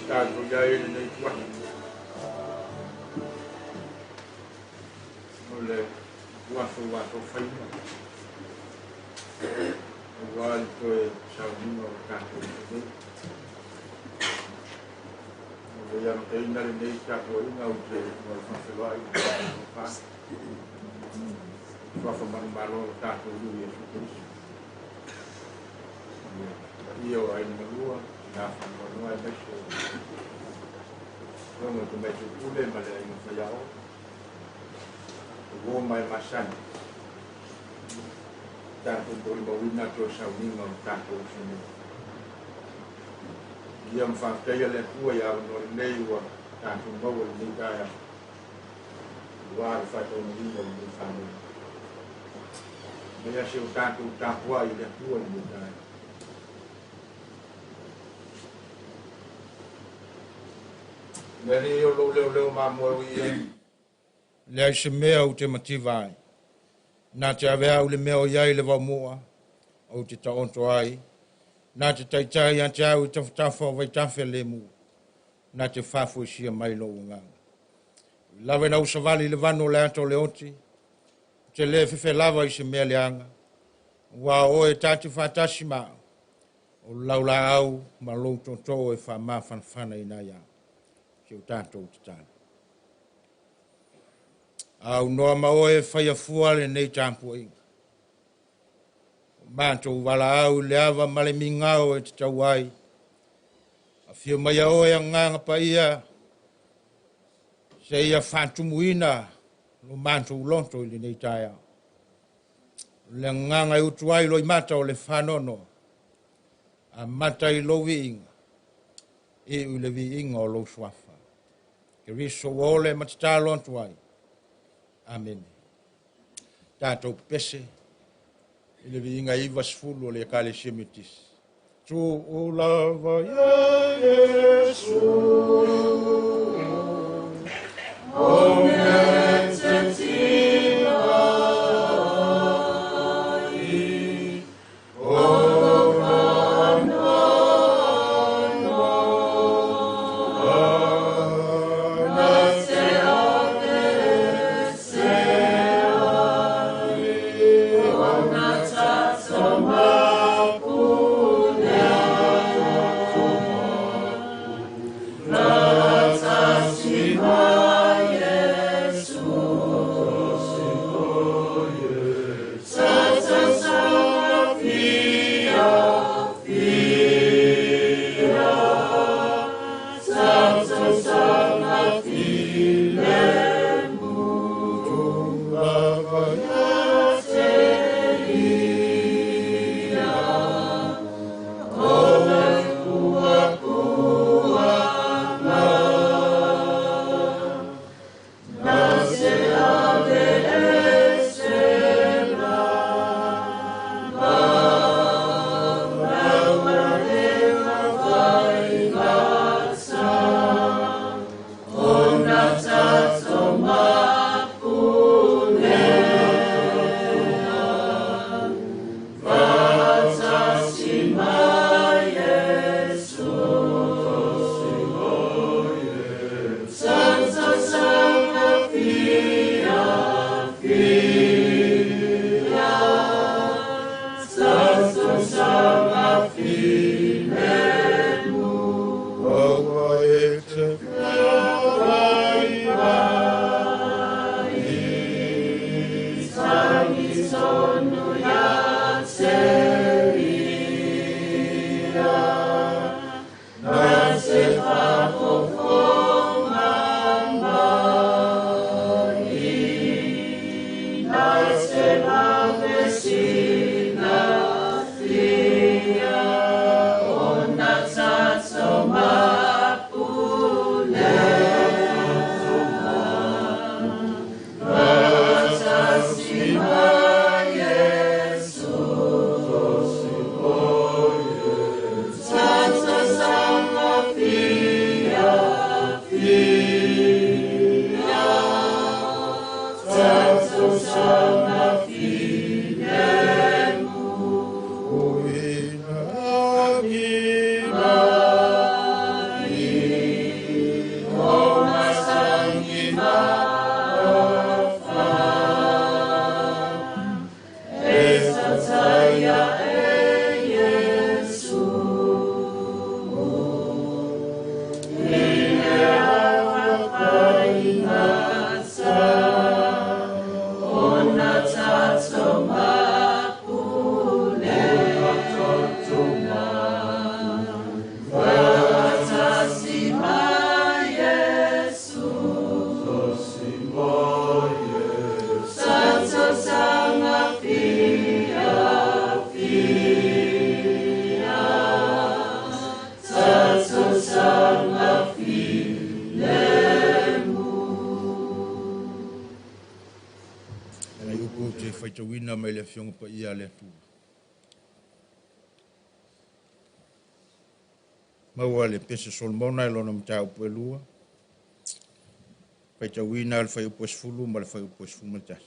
Tatou i ai lenei tuahi o le tuafa ua atofaina aua le toe sauniga o tatou nei. O le amataina lenei tapuaiga ou te mo le faafeiloai i le tatou fa. Tuafa manumalo o tatou lu Iesu Keriso. Paia o aiga malua, tina faanoanoa aemaise o Afioga i Tamaitai Pule ma le aiga faiao, o uo ma e masani, tatou molimauina toe sauniga o tatou uso nei. Ia ma faafetaia le Atua i avanoa lelei ua tatou maua lenei taeao, aua le faataunuuina o lenei faamoemoe. Mea se o tatou tapuai i le Atua lenei taeao. Le alii o lou leoleo mamoe o ia, leai se mea ou te mativa ai. Na te ave au le mea o iai le vaomoa, ou te taoto ai. Na te taitai ia te au i tafatafa o vaitafe lemu, na te faafoisia mai lou agaga. Lava ina ou savali i le vanu o le ata o le oti, ou te le fefe lava i se mea leaga, ua o oe ta te faatasi ma au, o lau laau ma lou tootoo e faamafanafana ina ia, si o tatou tatalo. Au noa ma oe e faia fua lenei tapuaiga. O matou valaau i le ava ma le migao e tatau ai. Afio mai a oe agaga paia. Seia faatumuina lo matou loto i lenei taeao. O le agaga e utu ai loimata o le faanoanoa, amata i lou viiga, iu i le viiga o lou suafa. Keriso ua ole ma tatalo atu ai. Amene. Tatou pepese i le viiga 90 o le Ekalesia Metotisi. Tuu lava ia Iesu, o mea e te tiva ai, o faanoanoa, na te aveese ai, ona tatou mapune. Faatasi ma Iesu, tatou fiafia, tatou saga filemu. Lava ia te Ia, o le puapuaga, na te aveese lava, laualega faigata, ona tatou mapune. Faatasi ma Iesu, tatou saga fiafia, tatou saga filemu. Aua e te feagai mai, tagitonu ia te Ia, na te faafofoga mai, na te vave silafia, ona tatou mapune. Faatasi ma Iesu, tatou saga fiafia, tatou saga filemu. Uina agi mai, o masagi mafa, e tataia e Iesu, i le ava faigata, ona tatou mapune. Faatasi ma Iesu, tatou saga fiafia, tatou saga filemu. Nai upu ou te faitauina mai le Afioga Paia a le Atua. Maua le Pese Solomona i lona mataupu e lua, faitauina le fuaiupu e 10 ma le fuaiupu e 11.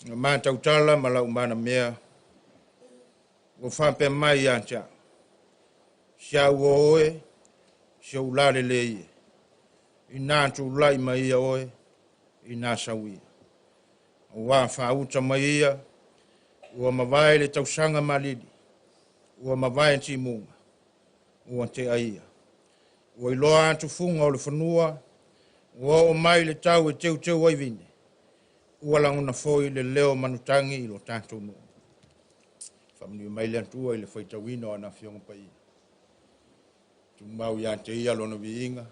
Na matautala ma lau manamea, ua faapea mai ia te au, si au o oe, si ou lalelei e, ina tulai mai ia oe, ina sau ia. Aua faauta mai ia, ua mavae le tausaga malili, ua mavae timuga, ua tea ia. Ua iloa atu fuga o le fanua, ua oo mai le tau e teuteu ai vine, ua lagona foi le leo manutagi i lo tatou nuu. Faamanuia mai le Atua i le faitauina o ana Afioga Paia. Tumau ia te ia lona viiga,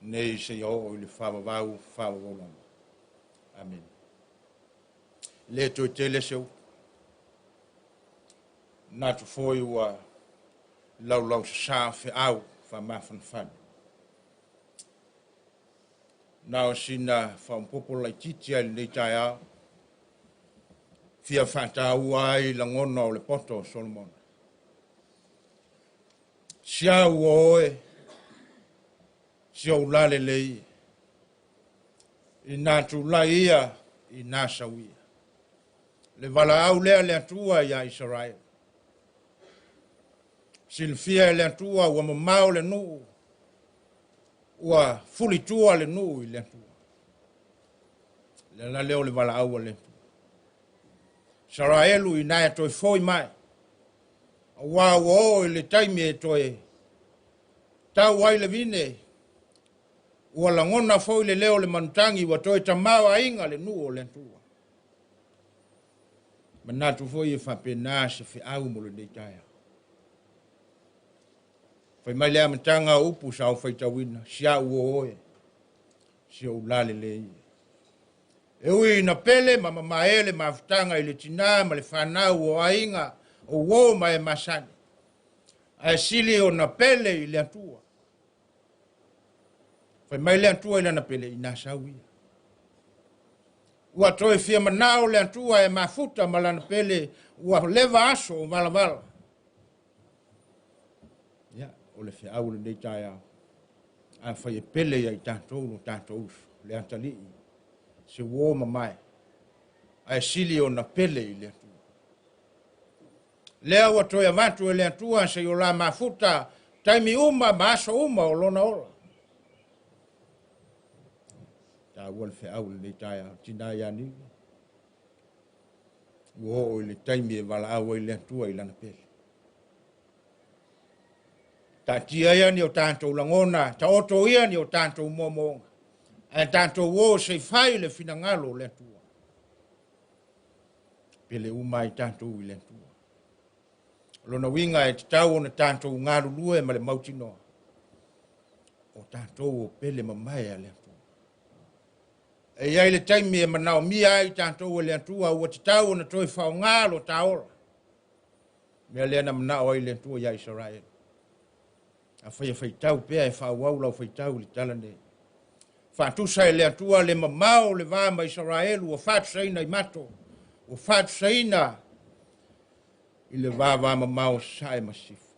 Nei seia oo i le faavavau faavavau lava. Amene. Le toe tele se upu. Manatu foi ua laulau sasā feau faamafanafana. Na o sina faaopoopo laitiiti ai lenei taeao, fia faataua ai lagona o le poto o Solomona. Siau o oe, si ou lalelei, i nā tulai ia, i nā sau ia. Le valaau lea le Atua iā Isaraelu. Silafia e le Atua ua mamao le nuu, ua fulitua le nuu i le Atua. Le ala lea o le valaau a le Atua. Isaraelu ina e toe foi mai, aua ua oo i le taimi e toe tau ai le vine, ua lagona foi le leo o le manutagi, ua toe tamaoaiga le nuu o le Atua. Manatu foi e faapena se feau mo lenei taeao. Fai mai le amataga o upu sa ou faitauina, si au o oe, si ou lalelei. E ui ina pele ma mamae le mafutaga i le tinā ma le fanau o aiga, o uo ma e masani, ae sili ona pele i le Atua. Fai mai le Atua i lana pele, ina sau ia. Ua toe fia manao le Atua e mafuta ma lana pele, ua leva aso o valavala. Ia, o le feau o lenei taeao, afai e pele ia i tatou lo tatou uso, le atalii, se uo mamae, ae sili ona pele i le Atua. Lea ua toe avatu e le Atua se i o la mafuta, taimi uma ma aso uma o lona ola. Taua le feau i lenei taeao, tinā ia Nive. Ua oo i le taimi e valaau ai le Atua i lana pele. Taatia ia ni o tatou lagona, taoto ia ni o tatou moomooga, ae tatou o se i fai le finagalo o le Atua. Pele uma ai tatou i le Atua. O lona uiga e tatau ona tatou galulue ma le mautinoa, o tatou o pele mamae a le Atua. E i ai le taimi e manaomia ai tatou e le Atua, ua tatau ona toe faaaoga lo ta ola. Mea lea na manao ai le Atua ia Isaraelu. Afai e faitau pea e faaauau lau faitau i le tala nei. Faatusa e le Atua le mamao o le va ma Isaraelu ua faatusaina i mato, ua faatusaina i le vavamamao sae ma sisifo.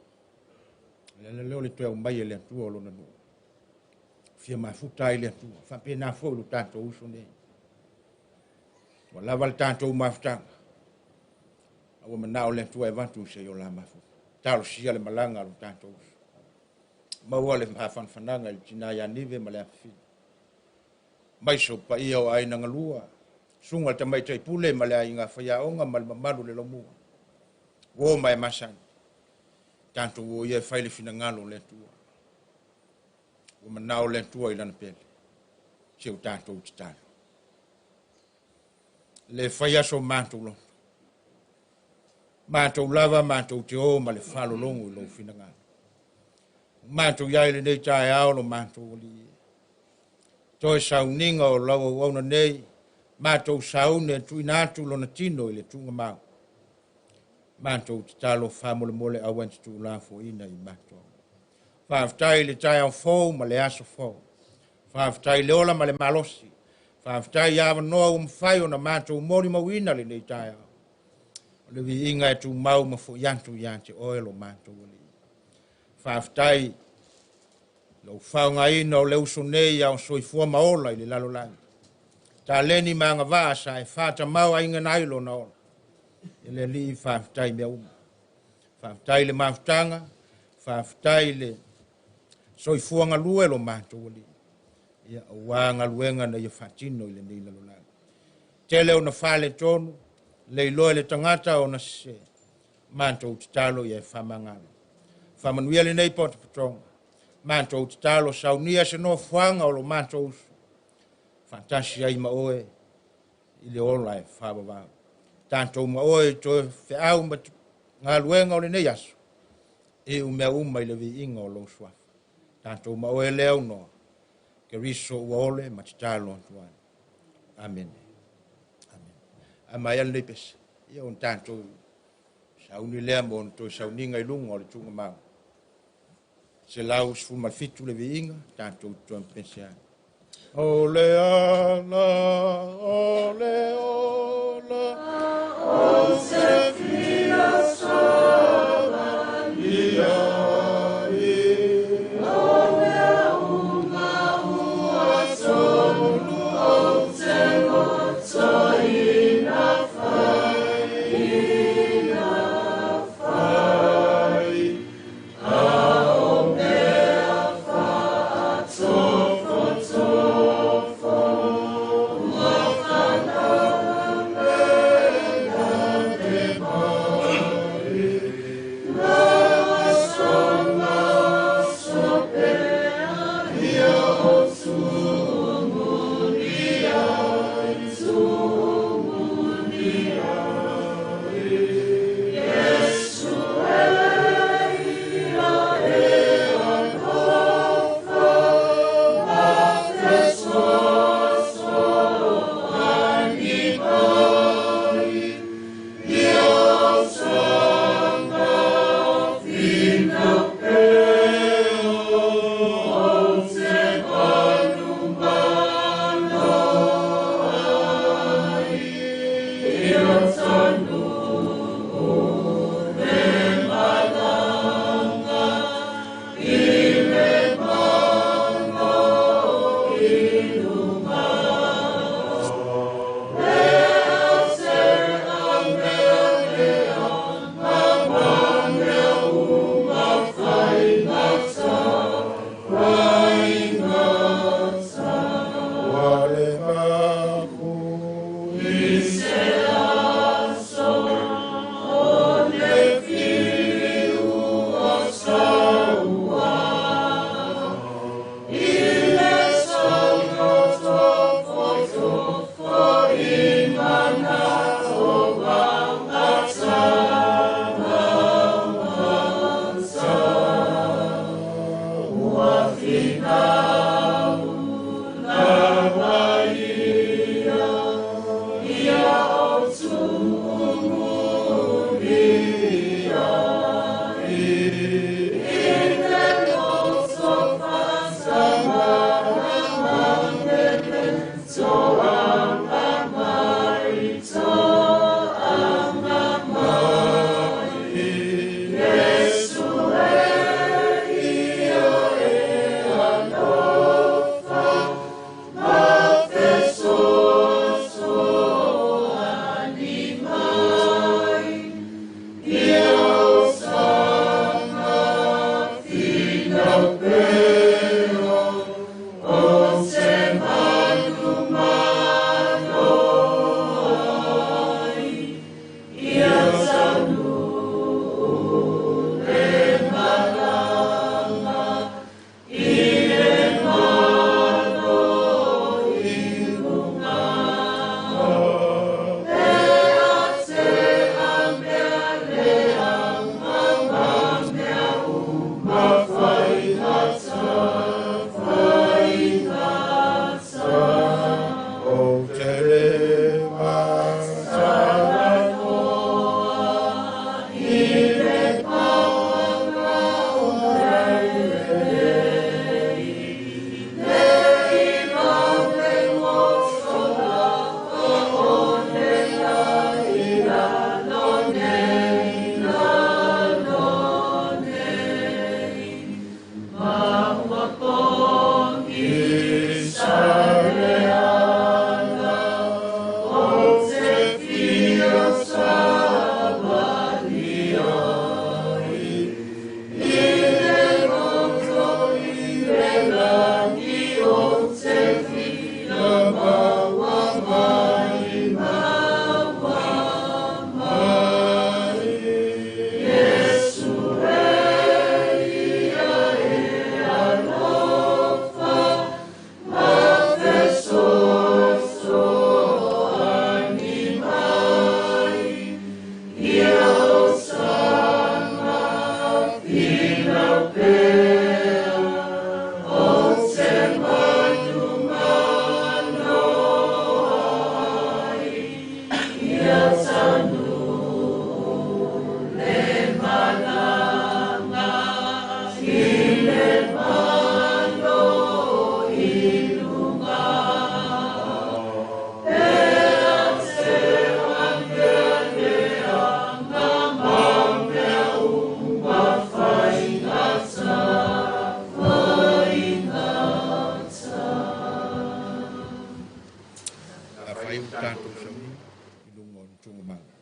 Le ala lea o le toe aumai e le Atua o lona nuu. Fia mafuta ai le Atua. Faapena foi lo tatou uso nei. Ua lava le tatou mafutaga. A ua manao le Atua e avatu se i o la mafuta. Talosia le malaga a lo tatou uso. Maua le mafanafanaga i le tinā ia Nive ma le afafine. Mai so paia o aiga galua, susuga le tamaitai pule ma le aiga faiaoga ma le mamalu le laumua. Uo ma e masani. Tatou o ia e fai le finagalo o le Atua. Ua manao le Atua i lana pele. Si o tatou tatalo. Le fai aso matou loto. Matou lava matou te o ma le faalologo i lou finagalo. Matou iai lenei taeao lo matou alii. Toe sauniga o lau auauna nei, matou sauni e tuuina atu lona tino i le tuugamau. Matou tatalo faamolemole aua e te tuulafoaiina i matou. Faafetai i le taeao fou ma le aso fou. Faafetai i le ola ma le malosi. Faafetai i avanoa ua mafai ona matou molimauina lenei taeao. O le viiga e tumau ma foi atu ia te oe lo matou alii. Faafetai lou faaaogaina o le uso nei a o soifua ma ola i le lalolagi. Taleni ma agavaa sa e faatamao ai lona ola. E le alii faafetai mea uma. Faafetai le mafutaga, faafetai le soifua galue lo matou alii. Ia, aua galuega na ia faatino i lenei lalolagi. Tele ona faaletonu, le iloa le tagata ona sese, matou tatalo ia e faamagalo. Faamanuia lenei potopotoga, matou tatalo saunia se nofoaga o lo matou uso, faatasi ai ma oe i le ola e faavavau. Tatou ma oe i toe feau ma galuega o lenei aso, e umea uma i le viiga o lou suafa. Tatou ma oe lea aunoa, Keriso ua ole ma tatalo atu ai. Amene. Amene. A mai ale nei pese. Ia on tatou sauni lea mo ona toe sauniga i luga o le tuugamau. 117 le viiga, tatou toe pese ai. O le ala, o le ola, o se fia sova ia i. O mea uma ua tonu ou te loto ina fai, ina fai. A o mea whaatofotofo, ua whanau me na te mai. Ua so maso pea ia o tuumuli ai, tuumuli ai. Iesu e ia e alofa, ma fesoasoani mai. Ia o soga finau pea, o te manumalo ai. Ia tonu le malaga, i le malo i luma. Lea te amea lea, ma mea uma faigata, faigata. Ua le mapu i se aso, o le whiu a saua. I le soga tofotofo i mana o vagata, vagata. Ua finau lava ia, ia o tuumuli ai. I le loto faasamalama mele, toaga mai, toaga mai. Iesu e ia e alofa, tatou sauniga i luga o le tugamalo.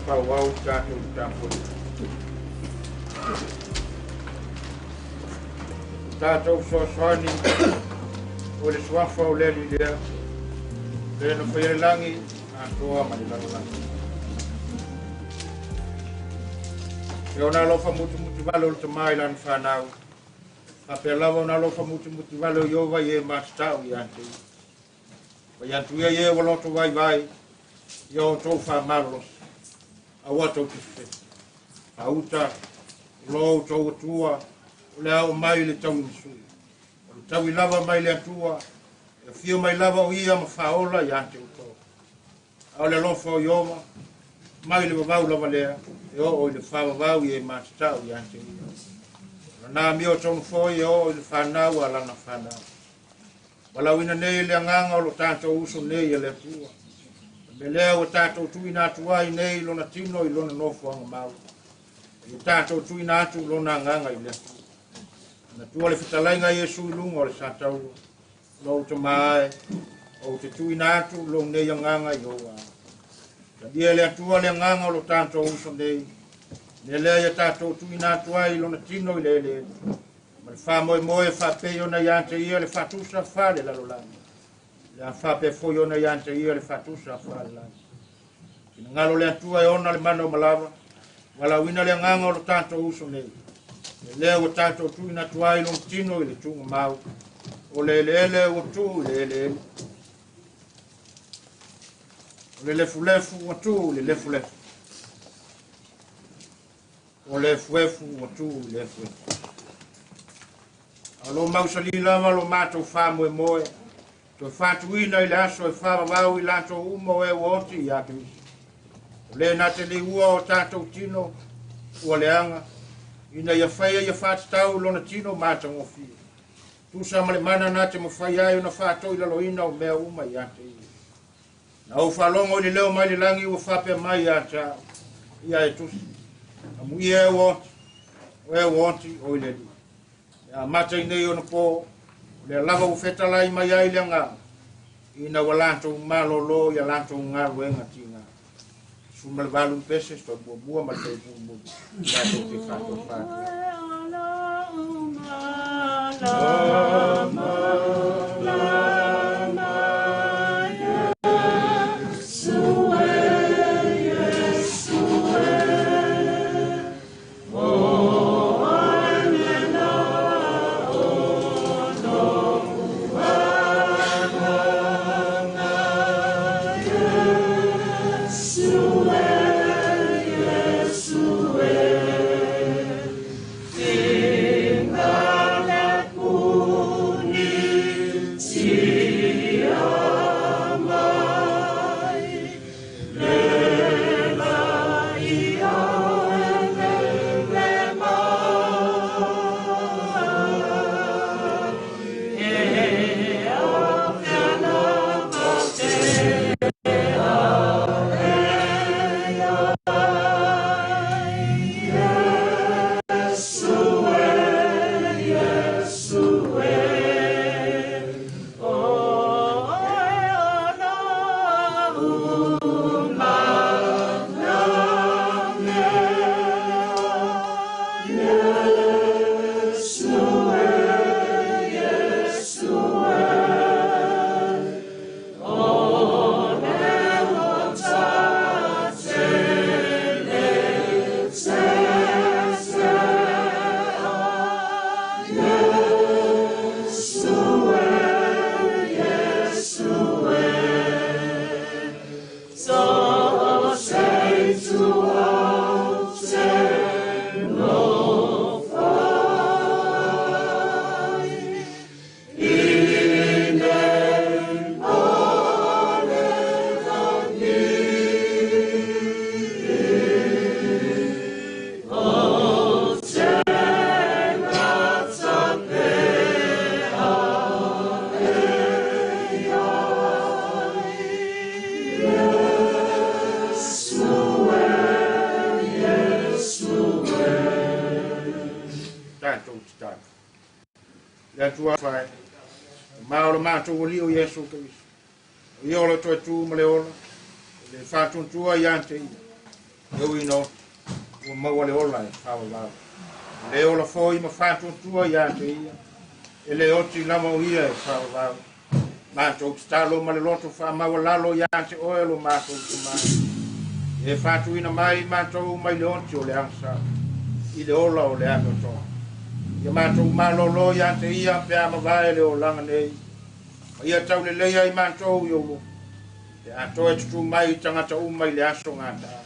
Faaauau tatou tapuaiga. Tatou fesoasoani o le suafa o le Alii lea, le na faia le lagi atoa ma le lalolagi. E ona alofa mutumutu vale o le tamā i lana fanau, faapea lava ona alofa mutumutu vale o Ieova i e matatau ia te ia. Fai atu ia i e ua loto vaivai, ia outou faamalolosi, aua tou te fefefe. Auta, o lo outou Atua, o le a oo mai le tauimasui. O le taui lava mai le Atua, e afio mai lava o ia ma faaola ia te outou. A o le alofa o Ieova, mai le vavau lava lea, e oo i le faavavau i e matatau ia te ia. O lana amio tonu foi e oo i le fanau a lana fanau. Valaauina nei le agaga o lo tatou uso nei e le Atua. O le mea lea ua tatou tuuina atu ai nei lona tino i lona nofoaga mau. Ia tatou tuuina atu lona agaga i le Atua. Manatua le fetalaiga a Iesu i luga o le sataua. Lou Tama e, ou te tuuina atu lou nei agaga i ou ao. Talia le Atua le agaga o lo tatou uso nei. Mea lea ia tatou tuuina atu ai lona tino i le eleele. Ma le faamoemoe e faapei ona ia te ia le faatusa fa le lalolagi. Le a faapea foi ona ia te ia le faatusa fa le lagi. Finagalo le Atua e ona le mana o malava. Valaauina le agaga o lo tatou uso nei. Le lea ua tatou tuuina atu ai lona tino i le tuugamau. O le eleele ua tuu i le eleele. O le lefulefu ua tuu i le lefulefu. O le efuefu ua tuu i le efuefu. A o lo mausali lava lo matou faamoemoe, toe faatuina i le aso e faavavau i latou uma o e ua oti ia Keriso. O le na te liua o tatou tino ua leaga, ina ia faia ia faatatau lona tino matagofie. Tusa ma le mana na te mafai ai ona faatoilaloina o mea uma ia te ia. Na ou faalogo i le leo mai le lagi ua faapea mai ia te au, ia e tusi. Amuia e ua oti, o e ua oti o i le Alii. E amata i nei ona po, o lea lava ua fetalai mai ai le agaga, ina ua latou malolo ia latou galuega tiga. 18 pese, se toe muamua ma le toe mulimuli, tatou te faatofa atu ai. Tatou tatalo. Le Atua fai, ma o le matou Alii o Iesu Keriso. O ia o le toe tu ma le ola, o le faatuatua ia te ia. E ui ina ua maua le ola e faavavau. Le ola foi ma faatuatua ia te ia. E le oti lava o ia e faavavau. Matou tatalo ma le loto faamaualalo ia te oe lo matou Tamā. E faatuina mai matou mai le oti o le agasala i le ola o le amiotonu. Ia matou malōlō ia te ia pe a mavae le olaga nei. Ma ia taulelei ai matou i ou luma. Pe a toe tutū mai tagata uma i le aso gata'a.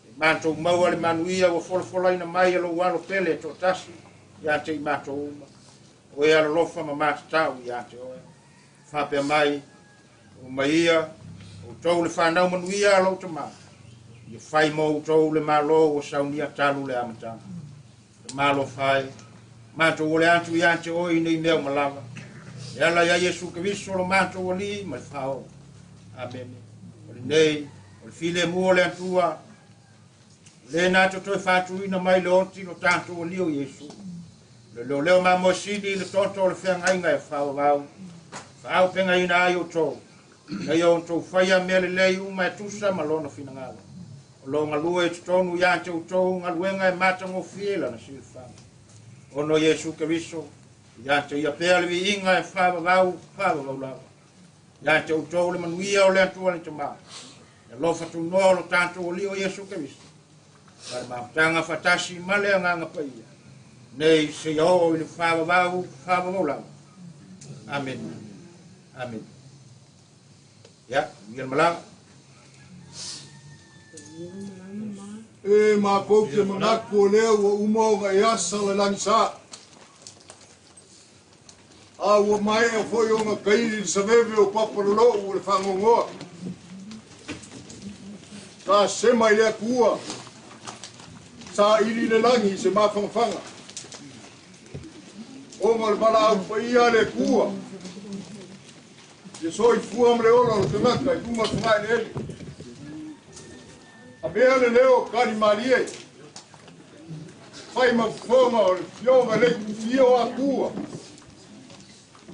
E matou maua le manuia ua folafolaina mai e lou alo pele e toatasi ia te i matou uma. O e alolofa ma matatau ia te oe. Faapea mai, o mai ia, outou le fanau manuia a lou Tamā. Ia fai mo outou le Malo ua saunia talu le amataga. Le Malo fai, matou ole atu ia te oe i nei mea uma lava. E ala ia Iesu Keriso lo matou Alii ma le Faaola. Amene. O lenei, o le filemu o le Atua, le na te toe faatuina mai le oti lo tatou Alii o Iesu. Le leoleo mamoe sili i le toto o le feagaiga e faavavau. Faaaupegaina ai outou. Ina ia outou faia mea lelei uma e tusa ma lona finagalo. O lo galue i totonu ia te outou galuega e matagofie lana silafaga. Ona o Iesu Keriso, ia te ia pea le viiga e faavavau, faavavau lava. Ia te outou le manuia o le Atua le Tamā. E alofa tunoa o lo tatou Alii o Iesu Keriso. Ma le mafutaga faatasi ma le Agaga Paia. Nei seia oo i le faavavau, faavavau lava. Amene. Amene. Ia, ia le malaga. E makou te manatu o lea ua uma ona e asa le lagisa. A ua maea foi ona kaili le saveve o papalolou o le fagogoa. Sa sema i le Atua, sa ili le lagi i se mafangafaga. Ona o le valaau paia a le Atua, ia soifua ma le ola o le tagata i luga o le fogaeleele. Avea le leo kali malie. Fai ma fofoga o le fioga le itufia o Atua.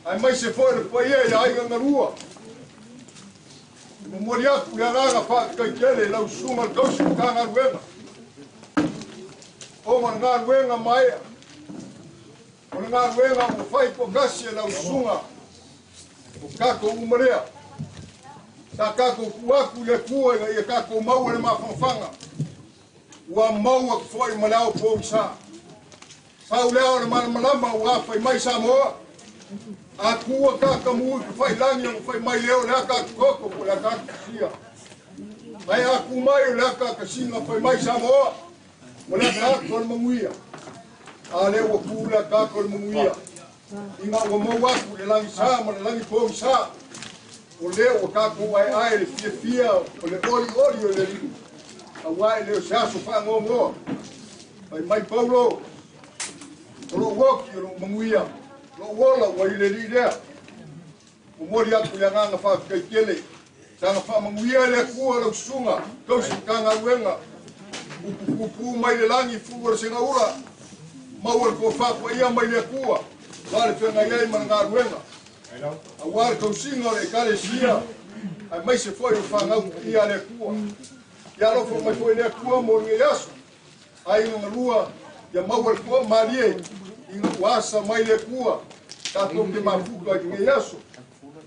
Aemaise foi le paia i aiga galua. E momoli atu le agaga faafetai tele i lau susuga le tausi Matagaluega. Ona o le galuega maea. O le galuega ua fai toatasi e lau susuga o tatou uma lea. Sa tatou tuu atu i le Atua ina ia tatou maua le mafanafana. Ua mau atu foi ma le ao pogisa. Sau le ao o le malamalama ua fai mai Samoa. Atua kakamu i failagi o fai mai leo le aka koko po le aka sia. Ai aku mai o le aka kasinga fai mai Samoa. O le aka ko le manuia. A le ua ku le aka ko le manuia. Ina ua mau atu le lagisa ma le lagi pogisa. O lea ua tatou aeae le fiafia o le olioli o le Alii. Auā e le o se aso faagoagoa. Fai mai Paulo, o lou oti o lou manuia, lou ola ua i le Alii lea. Momoli atu le agaga faafetai tele. Saga faamanuia le Atua lau susuga, tausi Matagaluega. Upu pupu mai le lagi, fulu o le segaula. Maua le tofa paia mai le Atua, la le feagai ai ma le galuega. Auā le tausiga o le Ekalesia, aemaise foi o fanau paia a le Atua. Ia alofa mai foi le Atua mo lenei aso. Aiga galua, ia maua le toamalie ina ua asa mai le Atua. Tatou te mafuta i lenei aso.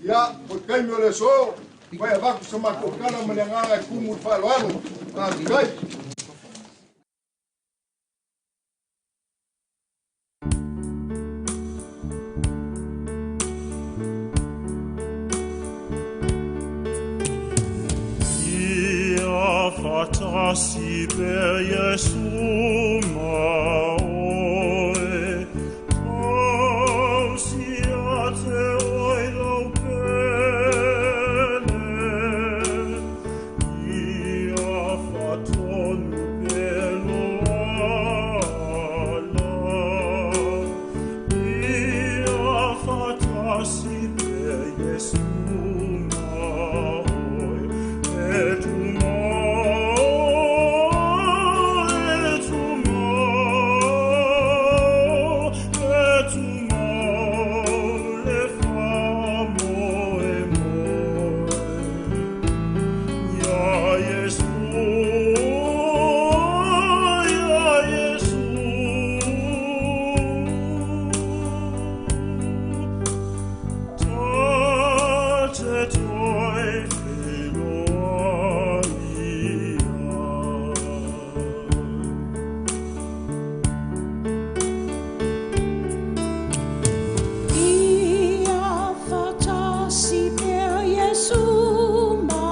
Ia, o le taimi o le aso, vai avatu sa matou tala ma le agaga e tumu i le faaaloalo. Faafetai. Ia faatasi pea Iesu ma oe, tausi ia te oe lau pele. Ia faatonu pea lou ala. Ia faatasi pea Iesu ma oe, e tumau, e tumau. toe feiloai ai. Ia faatasi pea Iesu ma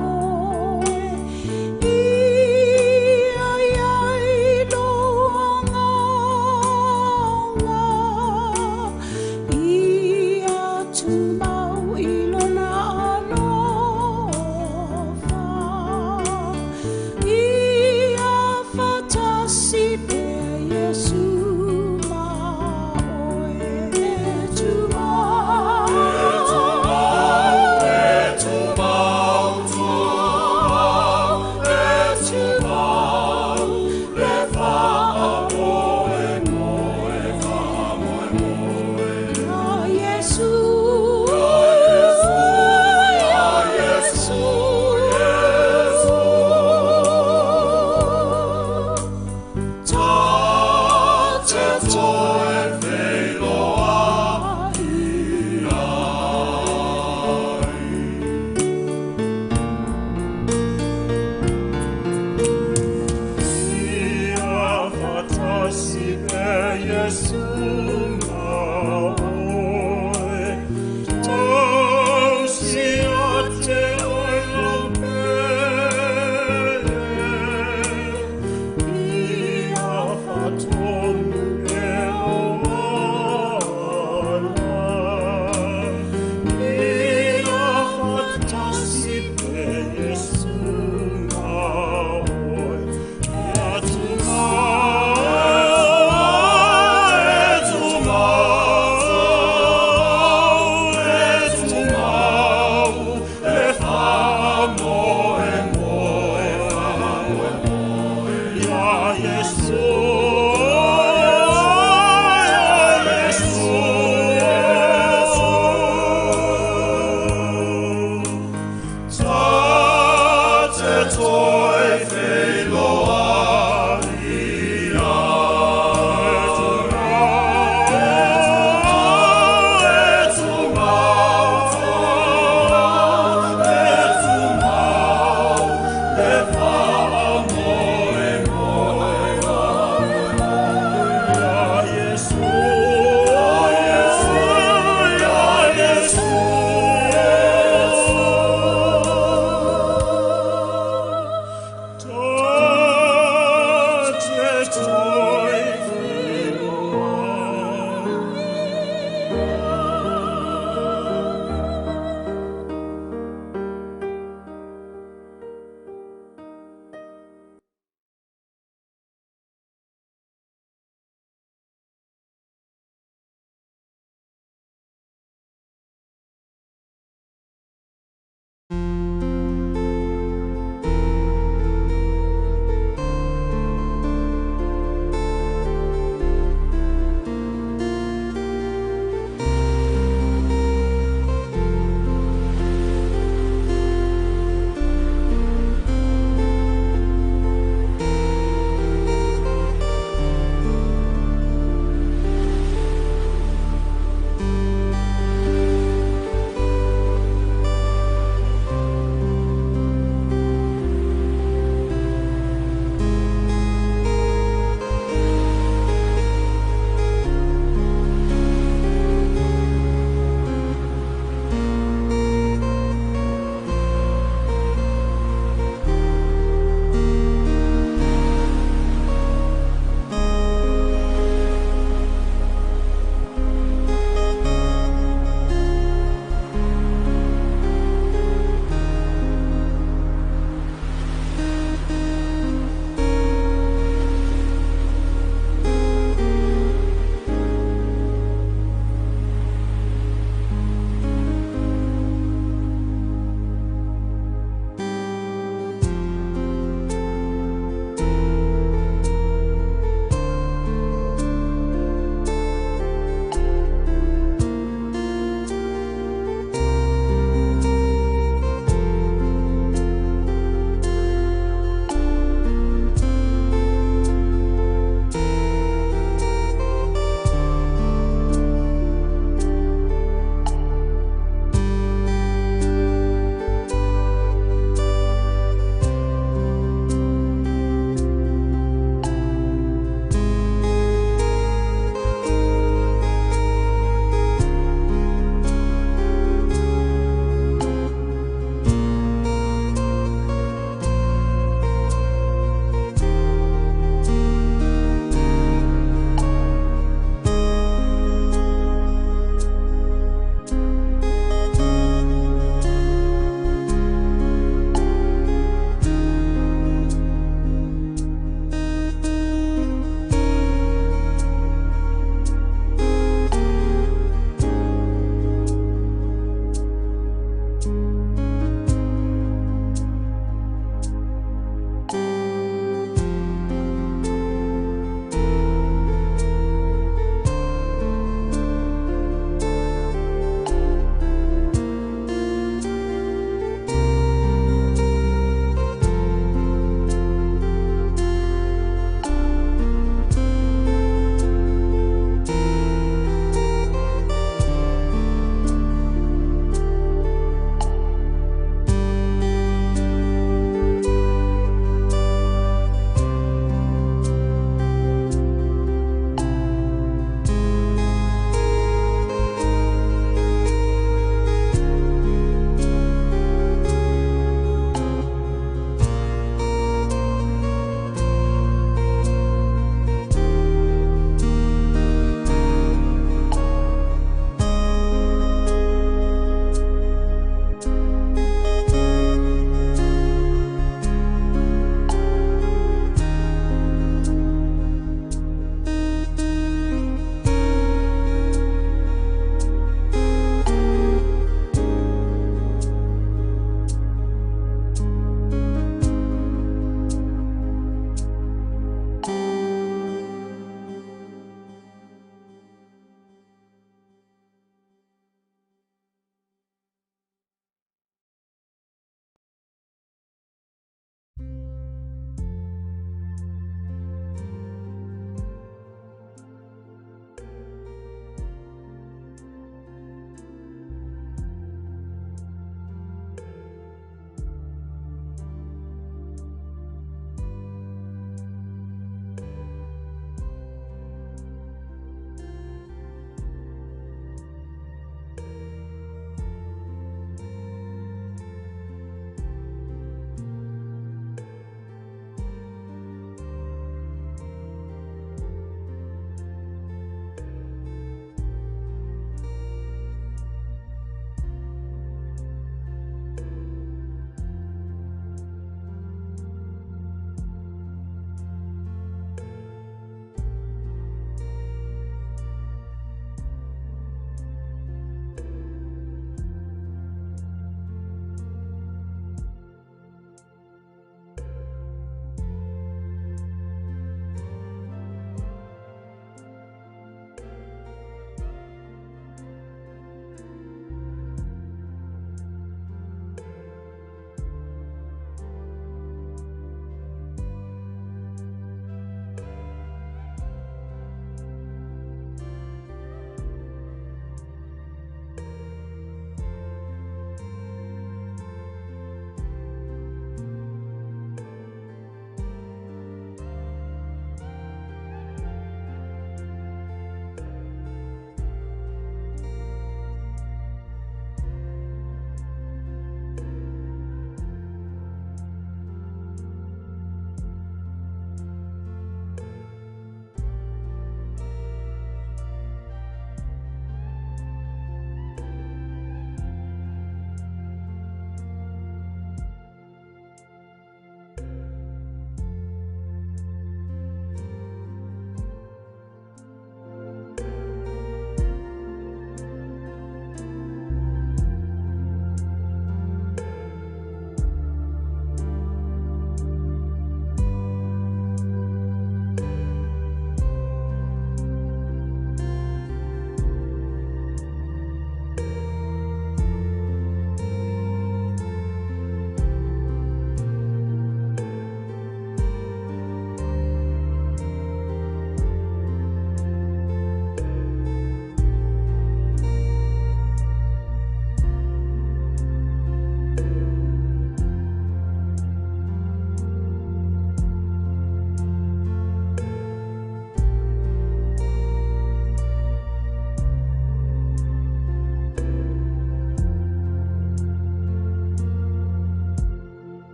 oe, Ia i ai lou agaga. Ia tumau i lona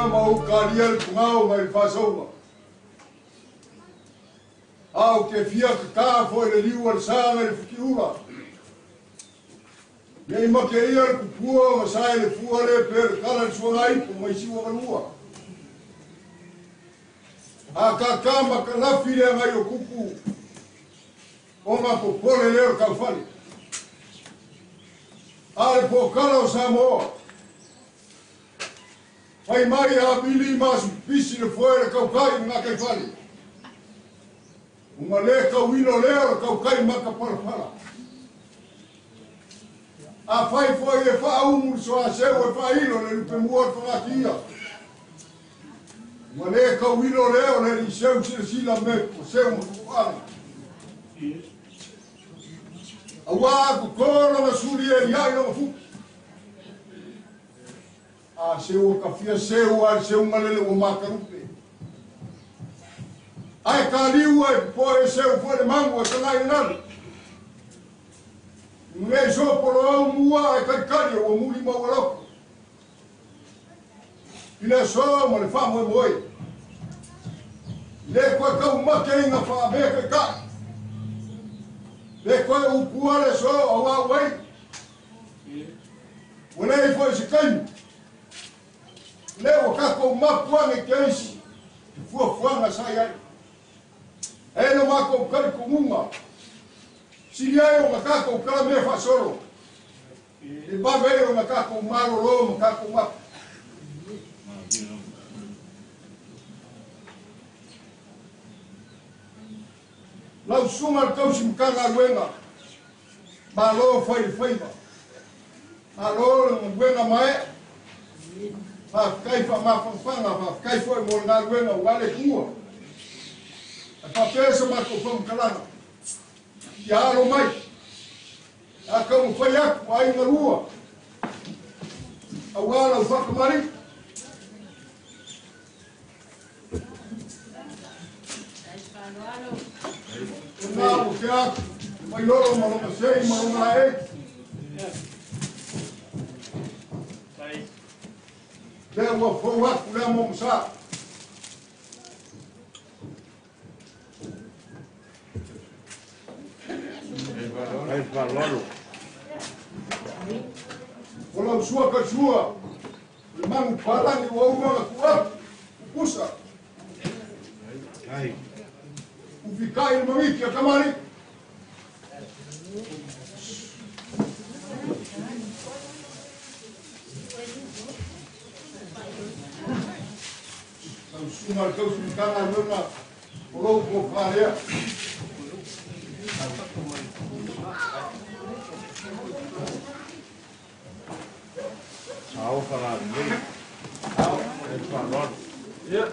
Ma o kalia le pungao mai le faasauga. A o ke fia kakaa foʻi le liu a le saga i le futiula. Nei make ia le pupua ma sa i le fua le pe le kala le suagaipo mai siuagalua. A kākā ma kalafi le agai o kupu o mapopole lea o le taufale. A le pokala o Samoa. Fai mai a bili ma pisi le foe le kaukai ngā kai fale. Unga le kauilo lea le kaukai maka palapala. A fai foe e whaaumu le soa seu e whailo le lupe mua le whangatia. Unga le kauilo lea le liseu sila sila me po seu ma kuale. Aua kukolo na suli e iai no mafuki. A seu ka fia seu a seu ngalele o makarupe. Ai ka liu ai po e seu fo le mangu e kangai nalo. Nge so polo au mua e kai kari o muli mau aloko. Ile so mo le fa mo moi. Le koe kau make inga fa me kai kai. Le koe upua le so au au wai. Ua le ifo i se kaimu. Le o kako mapuange ke isi, te fuafuaga sa i ai. E no makou kali kumunga, sili ai o makou kala mea faasolo. E vave o makou malolo makou mapu. Lau suga le tausi makagaluega, malo fai le faiva. Malo le galuega maea. Faafetai faamafanafana, faafetai foi mo le galuega ua le kua. E faapea se matou faamatalaga, ia alo mai. A taumafai atu aiga lua, auā lau faakamali'i. Lena ua ke atu, mai lolo ma lona sei ma lona laei. Lea ua fou atu lea mo masā. O lau sua ka sua, le manu palangi ua uma na ku atu, upusa. Ufikai le mawiki a kamari. Lau suga le tausi matagaluega o lou pofalea. Sao whanau. Sao, e whanau. Ia.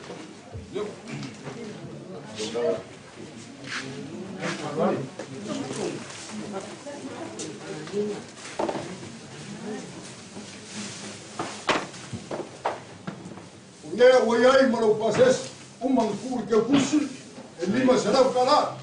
O lea ua iai ma lou pasesi, uma na tuu i keukusi, e 500 tala.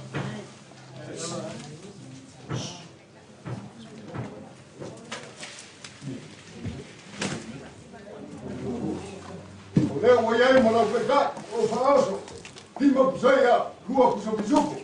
O lea ua iai ma lau taitai o faaoso 5 pusaia 2 pusa pisupo.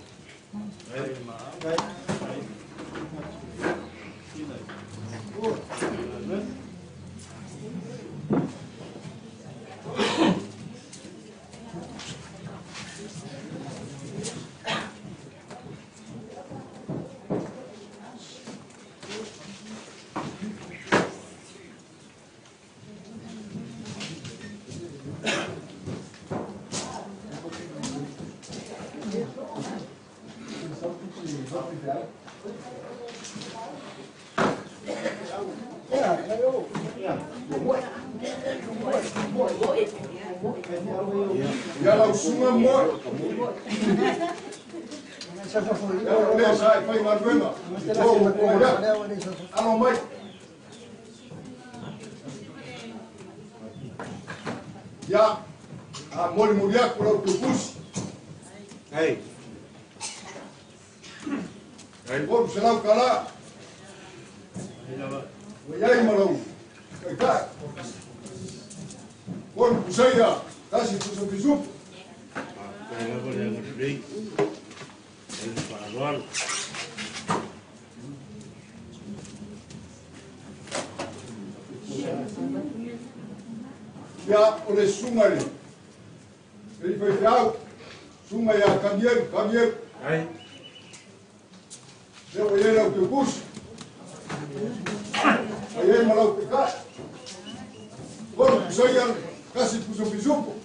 Ia lau suga moe. Ia o le sa i fai galuega. O ia. Alo mai. Ia, a moli moli aku lau tupusi. Hei. Hei. 300 kala. Ua iai ma lau taitai. 3 pusaia, 1 pusa pisupo. Ia o le suga le le faifeau suga ia Kamielu Kamielu. Ai. Lea ua iai lau teukusi. Ua iai ma lau taitai. 3 pusaia, 1 pusa pisupo.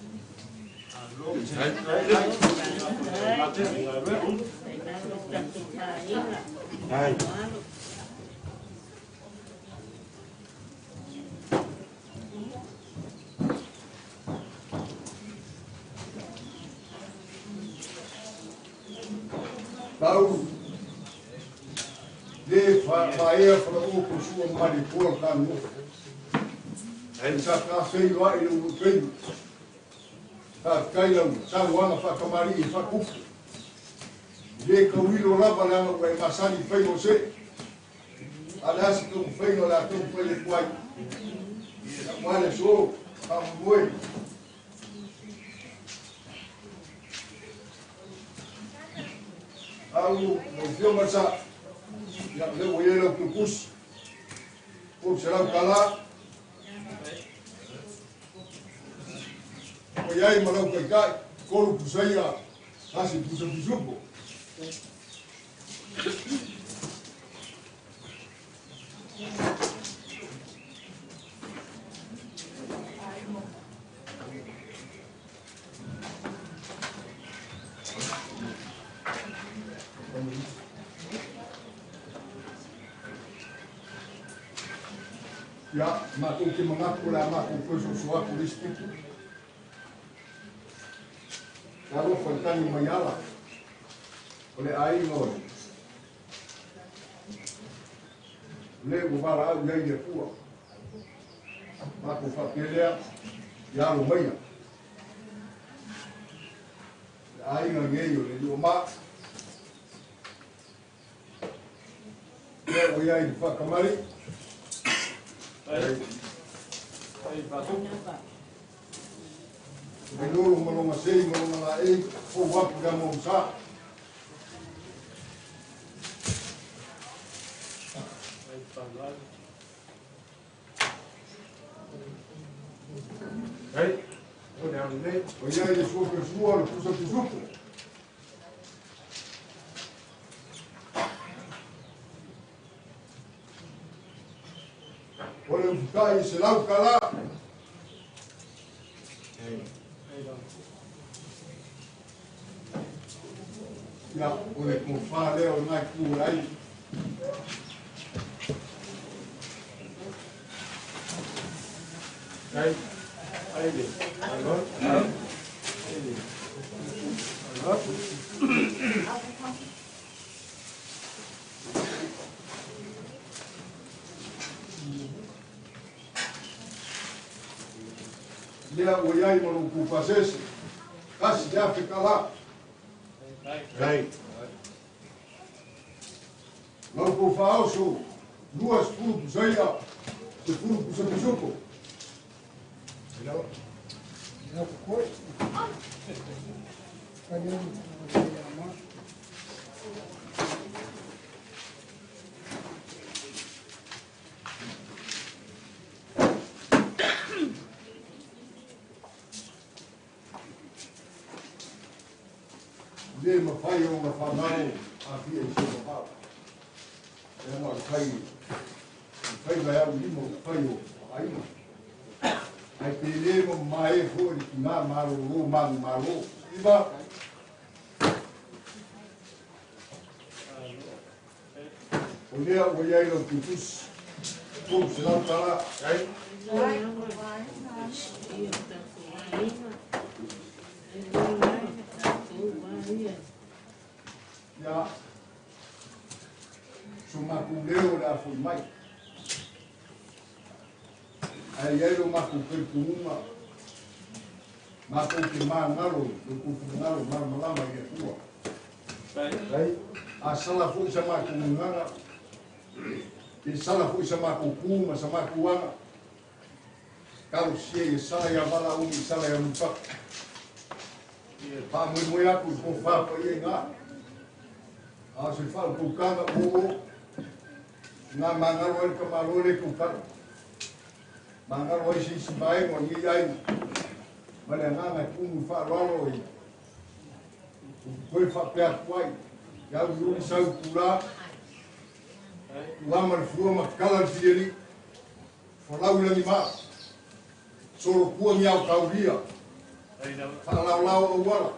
Ai. Tau le faea falaua sua mali pua kanu. Ai. Sa ka fei wa i le fei. Ka kai lau sa wana fa kamari i fa kufu. Le ka wilo lava le anga ua masani fei o se. Ale asi ka fei no la tu fei le kuai. Male so ka mue. Au no fio marsa. Ia le o ia lau tukusi. O se lau kala. O iai ma lau taitai. 3 pusaia, 1 pusa pisupo. Ia, matou te manatu le a matou fesoasoa atu le isi pito. Ia alofa i tagi mai ala o le aiga o le ua valaau iai le Atua. Matou faapea lea, ia alo maia. Le aiga nei o le Lioma. Lea ua iai le whakamari. Mai lolo ma longa sei ma longa la ei, o wapu ia mo sa. Hei, o le au nei. O ia i le sua pesua, le pusa pisupo. O le ufukai se lau kala. Ia, o le kofa lea o nai ku ai. Hei, ai le. Alo. Ai le. Alo. Lea ua iai ma lou pupasese. Kasi te afe kala. Hei. Lau pou faaoso, 20 pusaia, 10 pusa pisupo. Le mawhai o ngā whanau a fia i se mawhau. E ngā whai, whai vai au lima o whai o aina. Ai te le mo mae fo i ki ngā maro ro mangu maro. Iwa. O lea o iai lau tutus. Kou se lau tala. Ai. Ia, so maku leo le afoi mai. Ai ai lo maku perkunga. Maku ke mangalo, lo kufunalo, malama i le tua. Ai, a sala fui sa maku nganga. I sala fui sa maku kuma, sa maku anga. Kalo sia i sala ia wala umi, sala ia mupaka. Pā mui mui aku, ko whapa i e ngā. A se whau kukanga o ngā mangaro e ka malo le kukanga. Mangaro e si si mai mo ni ai. Ma le nganga kumu wha i. Koe whapea kuai. Iau yuri sau kula. Ua ma le fua ma kala le fieri. Whalau langi maa. Soro kua ni au kauria. Whaalau au wala.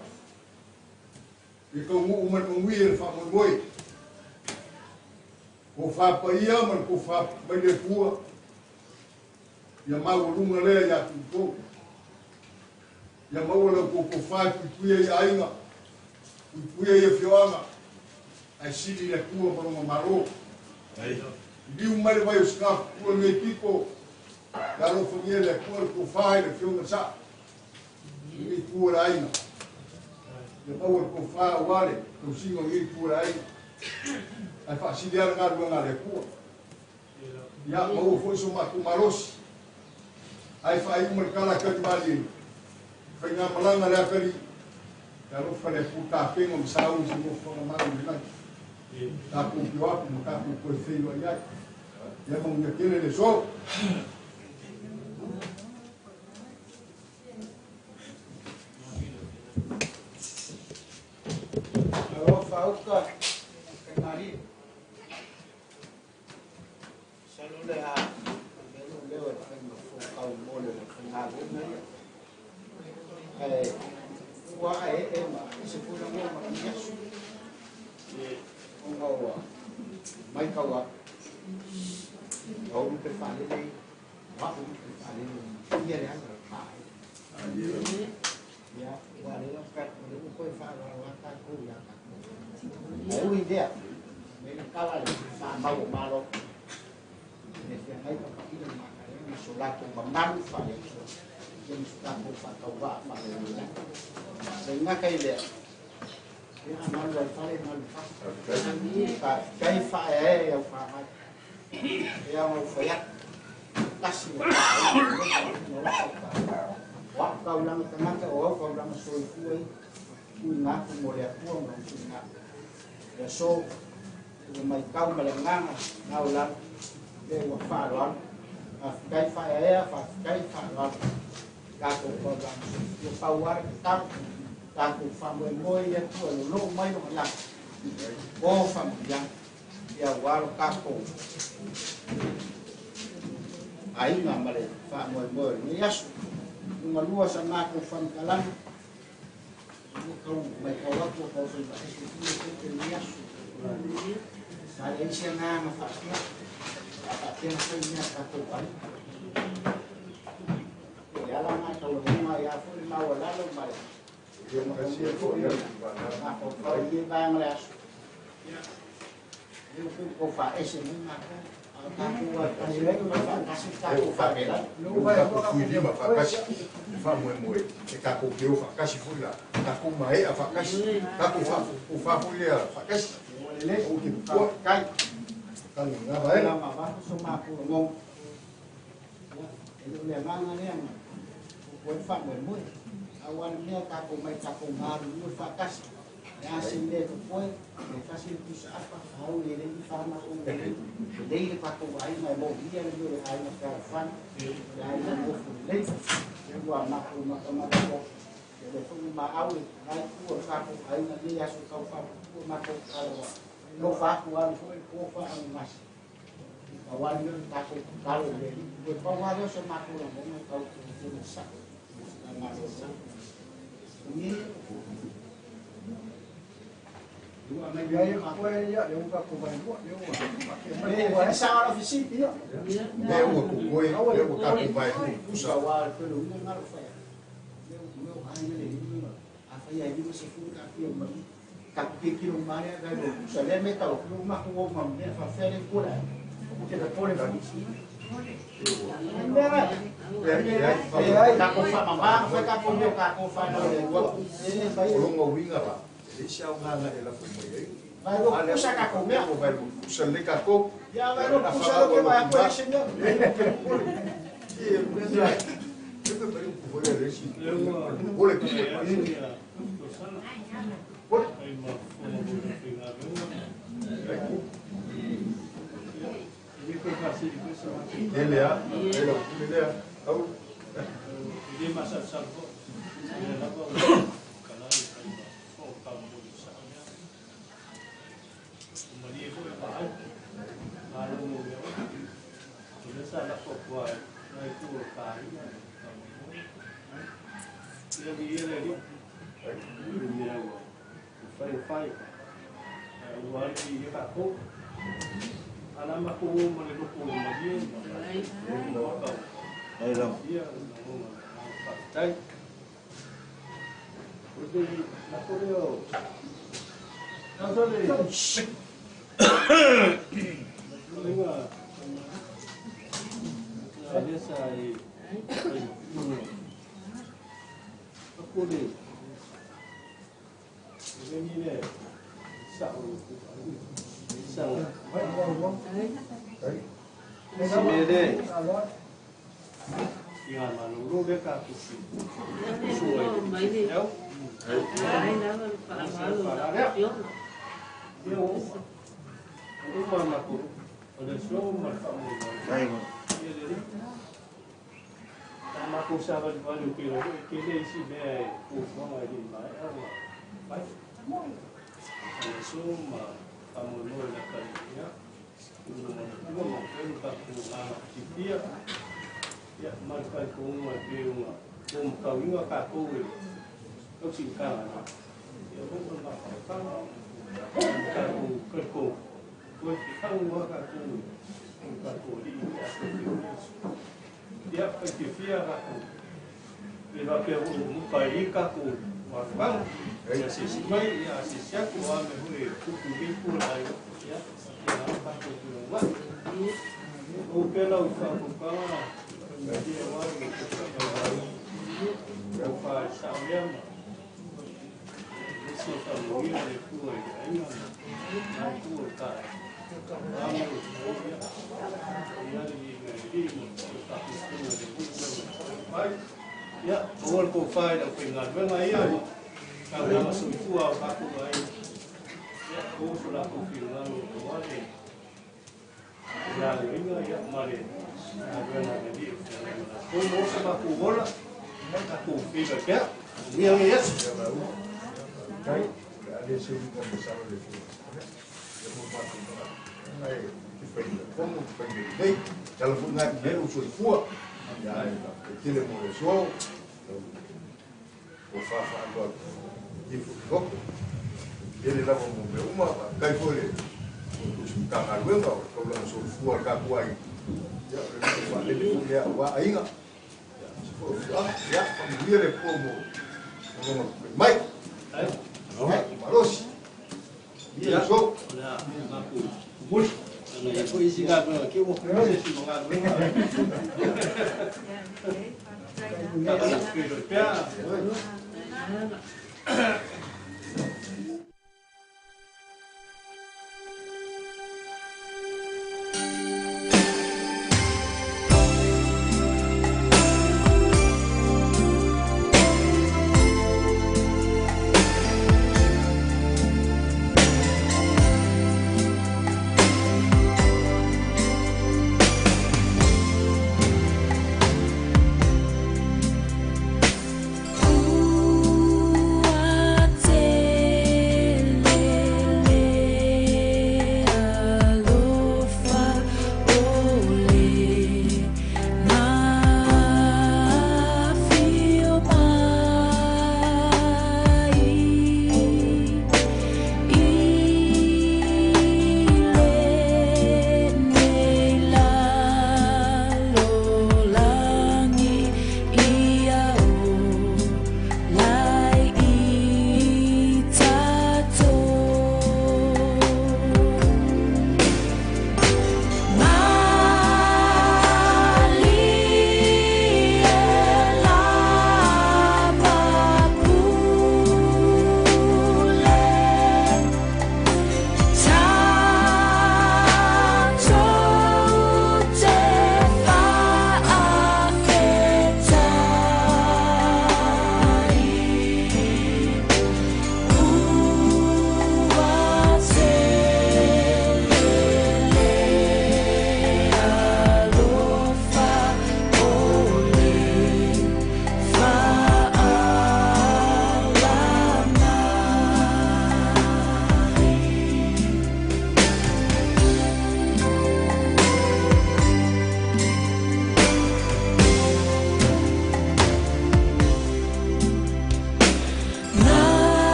I ka ngu man ngui e wha Ko whapa ia ma ko whapa mai le pua. Ia mau lunga lea ia tuto. Ia mau la ko ko wha puia i ainga. Puia i fioanga. Ai sili le pua ma longa maro. Liu mai le vai o skaf pua me piko. Ia lo whangia le pua le ko wha le fionga sa. I pua le ainga. Ia mau le ko wha wale. Tau singo i pua le ainga. Ai whaasili ala ngā rua ngā le pua. Ia mau fo iso maku marosi. Ai whaai umar kala kari mali. Whai ngā malanga le akari. Ia rofa le puta pengo msau si mo whanga maru ni langi. Tākou pio apu ma tākou koe whiro ai ai. Ia mau ia kere le so. Alofa uka kai mari. Salo le a melo leo e whai mafo kau mole le whai ngā ia. Ai ua e e ma se pula mo ma ki asu. O ngā ua mai kaua. Au pe whalele, wa u pe whalele, ia le anga pae. Ia, ua le lau ka, le u koe wha wa ka kou ia ka. Ai ui dea, me le kala le wha mau o malo. Me whia ngai pa pakina maka e, ma so lato ma malu wha le so. Ia ma so tākou wha kau wā wha le le. Le ngaka i lea, ia malu ai whale malu wha. Kai wha e e au wha mai. Ia mau whai atu. Tasi o wha. Wa kau langa tangata o au kau langa soifua i. Ui ngāku mo le atua mo ui ngāku. Ia so, ua mai kau ma le nganga ngau lalo. Le ua whaaloalo. Kai whaea, kai whaaloalo. Tākou kau langa soifua. Pau ara ki tau. Tākou whamoe moe i atua lo loo mai lo langa. O whamoe ia waro kākou. Ainga ma le whamoe moe ni aso. Nunga lua sa ngākou whamkalanga. Nunga kau mai kau atu kau whai whaese kua te te ni aso. Sa le isia ngā ngā whaasina. A tēnā whai mea kākou ai. E ala ngā kau hunga i a fo le maua lalo mai. Ia makasia fo ia. Ngā kau whai i e vaenga le aso. Leo pe kau whaese nui ngā kau. E o fui lima whakasi, wha moe moe, e kako keo whakasi fui la, kako mae a whakasi, kako wha fui lea whakasi. O te pua, Kai. tangi ngā vaega. Ma va so ma ku ngo. E le le nganga le nga. Ko fa moe moe. Aua le mea tatou mai tatou galulue faatasi. Le a se mea totoe, e tasi le pusa apa, au e lei whana o lei le tatou aiga e moomia le mea o le aiga fealofani, le aiga nofo lelei. Ia ua matou matamata o le foi maau e nai tua o tatou aiga nei aso tau faapupua matou tatalo ua alofa atu alu foi le po faaanogasi. Aua le mea o le tatou tatalo i le Alii. Ua pau lava lea o se matou lagona tau tino sao.